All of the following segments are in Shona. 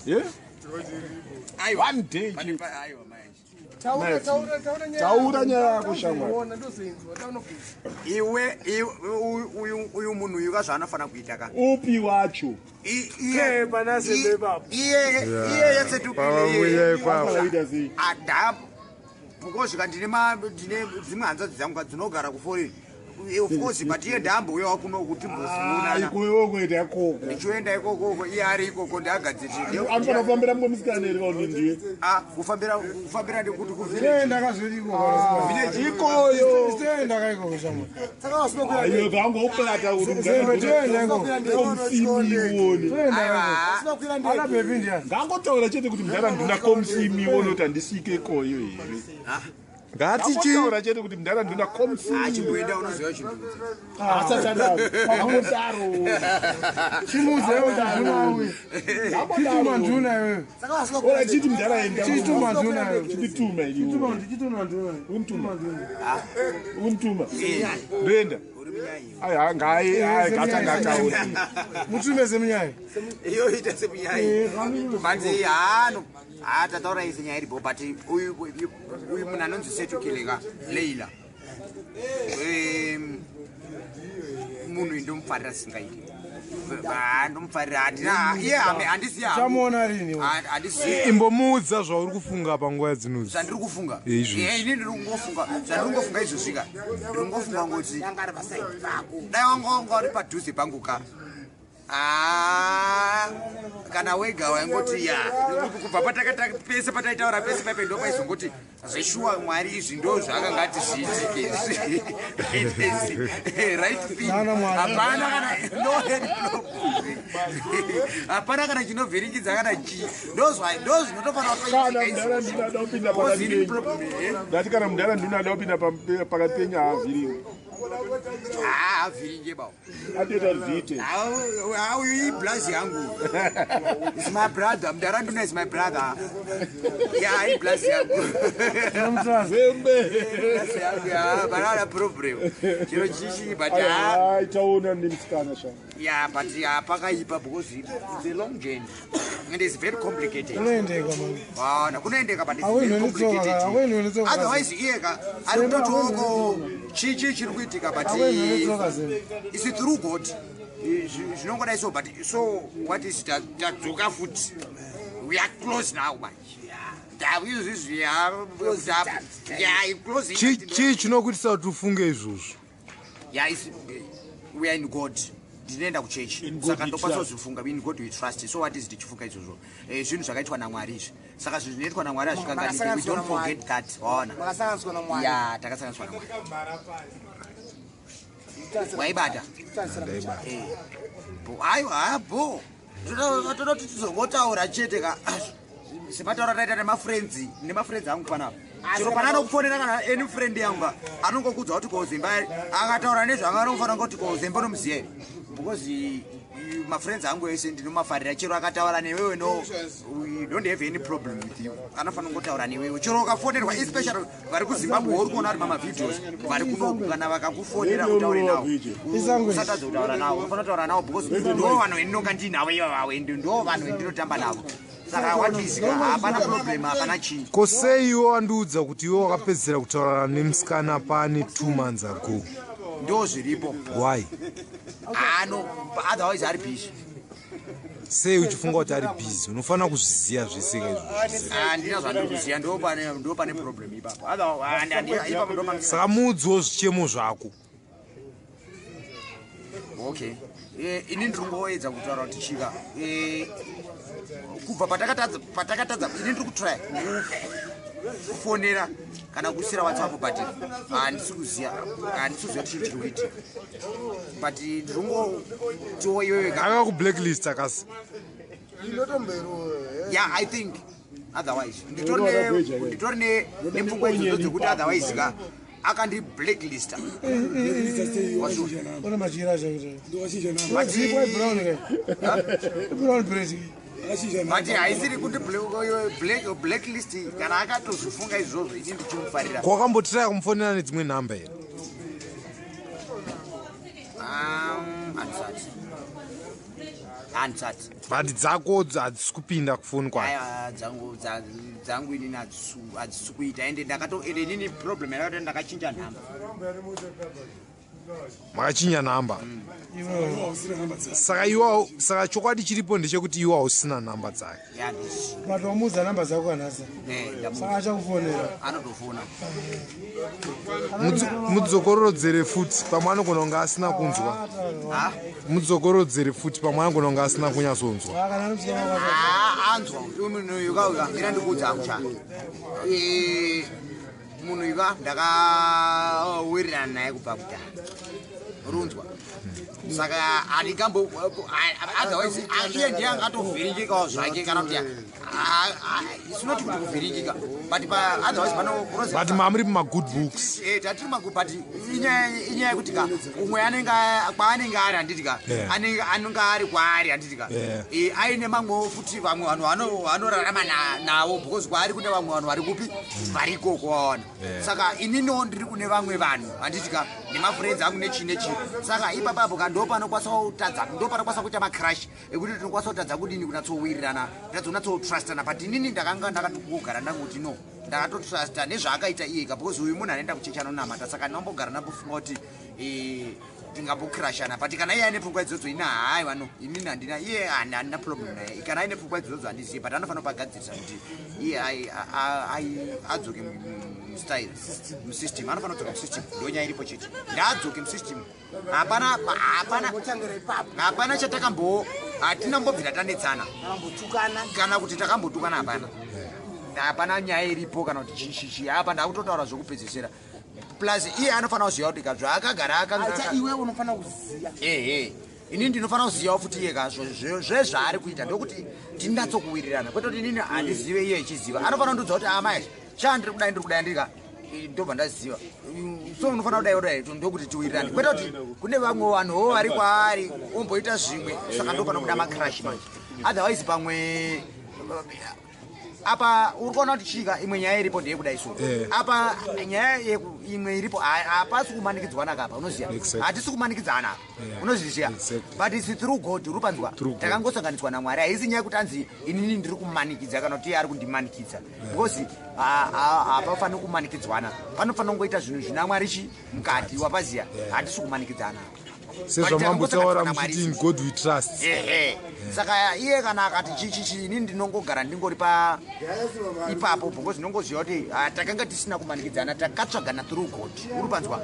Ye? Aiwa. One day Pane chete. aiwa manje. Taura, taura, taura nyaya. Taura nyaya yako, shamwari. Ona ndozoinzwa, taunopedza. Iwe uyu munhu uyu ka zvaanofanira kuita ka. Upi wacho? Iye Ke, pana Zembe ipapo. Iye yese Pavamuya ipapo. Anoita sei? Ada because ka ndine dzimwe hanzvadzi dzangu ka dzinogara kuforeign. Of course, but iye ndambouyawo kuno kuti mboziunana. Ikoyo kuenda ikoko. Ndichoenda ikokoko, iye ari ikoko, ndiagadzirire. Anofanira kufambira mumwe musikana here kaunti ndiwe? Ah, kufambira ndikuti kuvillage. Toenda kazviriko. Village. Ikoyo. Toenda kaikoko, shamwari. Aiwe kangoplata kuti Zembe, toenda ikoko. komusimi uone. Toenda Aiwa. ikoko. Ana bhebi ndiani? Ngangotaura chete kuti mudhara nduna komusimi uone kuti handisvike ikoyo here. Ngatichi Ngangotaura chete kuti mudhara nduna komusimi. Achimboenda, unoziva chinhu. Asachadaro. Angotaro. Chimuudze iwe kuti nduna auye. Chituma nduna iwewe. Ora chiti mudhara enda. Chituma nduna iwewe. Chituma iliwo. Chituma nduna. Unituma. Nduna. Unituma. Ndoenda. Uri munyayi. Ai ngai ai ngatanga ataura. Mutume semunyai. Iyo ita semunyayi. But haano. Ha, tataura ise nyaya iripo, but uyu munhu anonzi Setukile ka, Leila. Munhu indomufarira singaiti. Ha, ndomufarira, handina iye handisi hangu. Chamuona rini iwe? Handisi. Imbomuudza zvauri kufunga panguva dzinodzi. Zvandiri kufunga. Izvozvi. Ini ndiri kungofunga zvandiri kungofunga izvozvika, ndiri kungofunga ngoti dai wanga uri padhuze pangu ka. Ah, kana wega waingoti ya kubva patakata pese pataitaura pese paipe ndo paizongoti zveshuwa Mwari izvi ndo zvaakangati zviitike izvi. Right thing. Nana Mwari. Hapana kana no any problem, hapana kana chinovhiringidza kana chii, ndo zvinotofanira Kana kutoitika. mudhara nduna ada kupinda pakati Ozini penyu. problem, eh? Ndati kana mudhara nduna ada kupinda pakati penyu, haavhiringi. Ah, avhiringe bawo. Atoita zviite. Uyu iblazi yangu, is my brother. Mudhara nduna is my brother, ya iblazi yangu. Zembe. Iblazi yangu, ya banana problem chiro chichi, but ah, Ai taona nemusikana sha. Ya, but ya pakaipa because it's a long journey and it's very complicated. Kunoendeka mani. Waona, kunoendeka, but it's very Hakuendwi netsoka, complicated. hakuendwi netsoka. Otherwise iye ka ari kutotioko chii chiri kuitika, but Hakuendwi netsoka, Zembe. It's through God. Zvinongodai so, but so what is tadzoka futi, we are close now manje, izvizvi ya close. Chii chinokuitisa kuti ufunge izvozvo? Yeah, we are in God, ndinoenda kuchechi. In God Saka we ndokwasozifunga, in God we trust. So what is ndichifunga izvozvo, zvinhu zvakaitwa naMwari izvi, saka zvinhu zvinoitwa naMwari hazvikanganiki. We don't forget that, waona? Makasanganiswa naMwari. Ya, takasanganiswa naMwari. Waibata. Aiwa, habo toda kuti tizongotaura chete ka, semataura taita nemafriends, nemafriends angu panapa. Chero pana anokufonera kana any friend yangu ka, anongokudza kuti kozemba akataura nezvanga anofanira kuti kozemba unomuziva here, because mafriends angu ese ndinomafarira. Chero akataura newewe, no, we don't have any problem with you. Anofanira kungotaura newewe chero ukafonerwa, especially vari kuZimbabwe, uri kuona vari pamavideos vari kunoku, kana vakakufonera utaure navo. Isangwe. Usatadza kutaura navo, unofanira kutaura navo because ndo vanhu vendinonga ndinavo ivavavo, ende ndo vanhu vendinotamba navo. Saka what is hapana problem, hapana chii. Ko sei iwe wandiudza kuti iwe wakapedzisira kutaurana nemusikana pane 2 months ago? Ndo zviripo. Why? Ano otherwise ari busy. Sei uchifunga kuti ari busy? Unofanira kuzviziva zvese ka izvozvo. Handina zvandiri kuziva, ndo pane problem ipapo. Ipapo ndo pane. Saka muudziwo zvichemo zvako. Okay. Ini ndiri kungoedza kutaura kuti chika kubva patakatadza, ini ndiri kutry kufonera kana kusira WhatsApp, but handisi kuziva kuti chii chiri kuitika, but ndiri kungotiwo iwewe ka. Akakublacklist akasi? Yeah, I think otherwise nditori nepfungwa idzodzo dzekuti otherwise ka akandi blacklista. Une machira acho kuti brown ka, brown bread. But haisiri kuti blacklist, kana akatozvifunga izvozvo, ini ndichimufarira. Kwakambotiraya kumufonera nedzimwe nhamba here? Handisati. Handisati. But dzako hadzisi kupinda kufoni kwake. Aiwa, dzangu inini hadzisi kuita, ende ndakato, ende inini problem yandakato, ndakachinja nhamba. Makachinja nhamba? Hausina namba dzake. Saka iwa, saka chokwadi chiripo ndechekuti iwe hausina nhamba dzake. Ya, ndisi. But wamuudza namba dzako kanhasi? Ndamuudza. Saka achakufonera. Anotofona. Mudzokorodzere futi, pamwe anogona kunge asina kunzwa. Ha? Mudzokorodzere futi, pamwe anogona kunge asina kunyatsonzwa. Kana anomusikana. Ah, anzwa. Uyu munhu uyu kauya, ngira ndikuudza hangu cha. Munhu uyu ka, ndakawirirana naye kubva kudhara, runzwa. Saka handikambo, otherwise iye ndiye angatovhiringikawo zvake, kana kuti it's not kuti kuvhiringika, but otherwise pano But mamuri mumagood books. Tatiri magu, but inyaya yekuti ka, umwe anenge kwaanenge ari, handiti ka? Anenge ari kwaari, handiti ka? Yeah. Aine mamwewo futi vamwe vanhu vanorarama navo, because kwaari kune vamwe vanhu vari kupi, vari ikoko, waona? Yeah. Saka ininiwo ndiri kune vamwe vanhu, handiti ka, nemafriends angu, nechii nechii. Saka ipapapo ka, ndo panokwanisa kutadza, ndo panokwanisa kuita macrash ekuti tinokwanisa kutadza kudini, kunyatsowirirana, kutadza kunyatsotrustana. But inini ndakanga ndakatogara ndanguti no, ndakatotrusta nezvaakaita iyeka, because uyu munhu anoenda kuchechi, anonamata. Saka ndinombogara ndambofunga kuti tingambokrashana, but kana iye aine pfungwa idzodzo, ina haiwa, no, inini handina, iye handina problem naye. Kana aine pfungwa idzodzo handizivi, but anofanira kupagadzirisa kuti iye adzoke mustyle, musystem. Anofanira kudzoka musystem, ndo nyaya iripo chete. Ngaadzoke musystem. Hapana, hapana, hapana chatakambo, hatina mbobvira tanetsana kana kuti takambotukana. Hapana, hapana nyaya iripo kana kuti chichichi apa. Ndakutotaura zvokupedzisira. Plus iye anofanira kuziva kuti ka zvaakagara akanga Iwe unofanira kuziva. Ehe, inini ndinofanira kuzivawo futi iye ka zvezvaari kuita, ndokuti tinatsokuwirirana, kwete kuti inini handizive, iye ichiziva. Anofanira kundiudza kuti, amai, cha, ndiri kudai, ndiri kudai, ndirika, ndobva ndaziva. So unofanira kudai, kudai, ndokuti tiwirirane, kwete kuti kune vamwe vanhuwo vari kwaari omboita zvimwe. Saka ndopanobuda macrash manje. Otherwise pamwe apa uri kuona kuti chika, imwe nyaya iripo ndeyekudai so. Apa nyaya imwe iripo, hapasi kumanikidzwana kapa, unoziva? Hatisi kumanikidzana apa. Unozviziva? But its through God, uri panzwa? Through God. Takangosanganiswa naMwari. Haisi nyaya yekuti anzi inini ndiri kumanikidza kana kuti iye ari kundimanikidza, because hapafaniri kumanikidzwana. Panofanira kungoita zvinhu zvina Mwari chi mukati, wapaziya? Hatisi kumanikidzana. Sezvamambotaura muchiti, "In God we trust." Ehe, saka iye kana akati chichichi, inini ndinongogara ndingori pa ipapo, because ndinongoziva kuti takanga tisina kumanikidzana, takatsvagana through God, uri panzwa?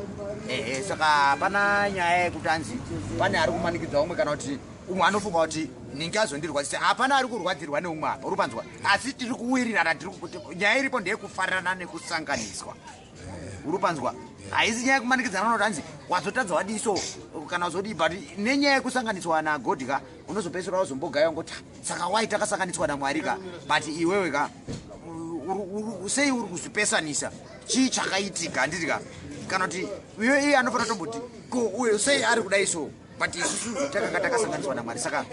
Ehe, saka hapana nyaya yekuti anzi pane ari kumanikidza umwe, kana kuti umwe anofunga kuti ninge azondirwadzisa. Hapana ari kurwadzirwa neumwe apa, uri panzwa? Asi tiri kuwirirana, nyaya iripo ndeyekufarirana nekusanganiswa, uri panzwa? Haisi nyaya yekumanikidzana unoti hanzi wazotadza, wadii so, kana wazodii. But nenyaya yekusanganiswa naGod ka, unozopedzisira wazombogaya ngoti, "Ah, saka wai takasanganiswa naMwari ka, but iwewe ka sei uri kuzvipesanisa? Chii chakaitika?" Handiti ka? Kana kuti iwe, iye anofanira tomboti, "Ko uyo sei ari kudai so?" But isusu takanga takasanganiswa naMwari, saka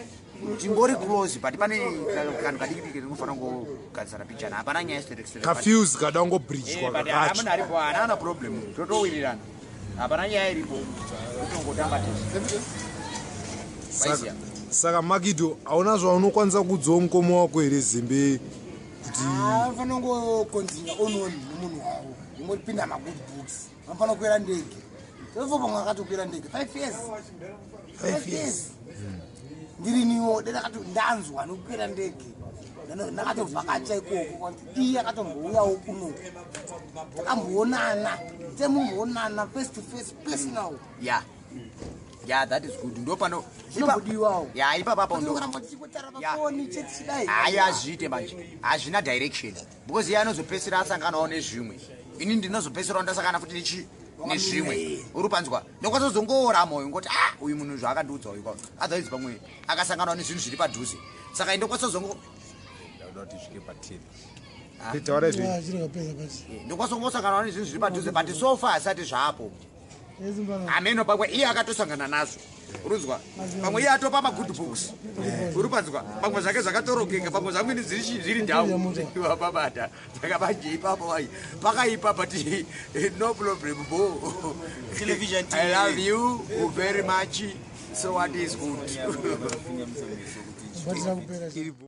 tingori close, but pane kanhu kadiki diki rinofanira kungogadzisana pichana. Hapana nyaya yesterek. Kafuse kada kungobridgwa kakacho. Munhu aripo haana ana problem, totowirirana, hapana nyaya iripo, kutongotamba tese. Waiziya. Saka Makido, hauna zvaunokwanisa kuudzawo mukoma wako here, Zembe, kuti Vanofanira kungocontinue on nemunhu wavo, ingotipinda magood books. Vanofanira kukwira ndege tofo, pamwe akatokwira ndege 5 years, 5 years. Ndiriniwo de ndakati ndanzwa nekukwira ndege, ndakatovhakacha ikoko kwanzi iye akatombouyawo kuno, takamboonana, temumboonana face to face, personal. Yeah, that is good. Ndo pano Zvinombodiwawo. Ya, ipapapo ndo Kuramba tichingotara pafoni chete chidai. Hayi, hazviite manje, hazvina direction, because iye anozopedzisira asanganawo nezvimwe, ini ndinozopedzisirawo ndasangana futi nechi nezvimwe, uri panzwa? Ndokwanisa moyo ngoti, ah, uyu munhu zvaakandiudza uyu kwa, otherwise pamwe akasanganawo nezvinhu zviri padhuze, saka indokwanisa zongo Ndakuda kuti isvike pa10. Taura zvenyu. Chiri kapedza pati. Ndokwanisa kungosanganawo nezvinhu zviri padhuze, but so far asati zvapo. Ameno pamwe iye akatosangana nazvo, urunzwa? Pamwe iye atopa magood books, uri panzwa? Pamwe zvake zvakatorongeka, pamwe zvamweni zviri ndau wapabata. Saka manje ipapo vai pakaipa, but no problem bo. Television. I love you very much. So what is good? Batina kupera. Iripo.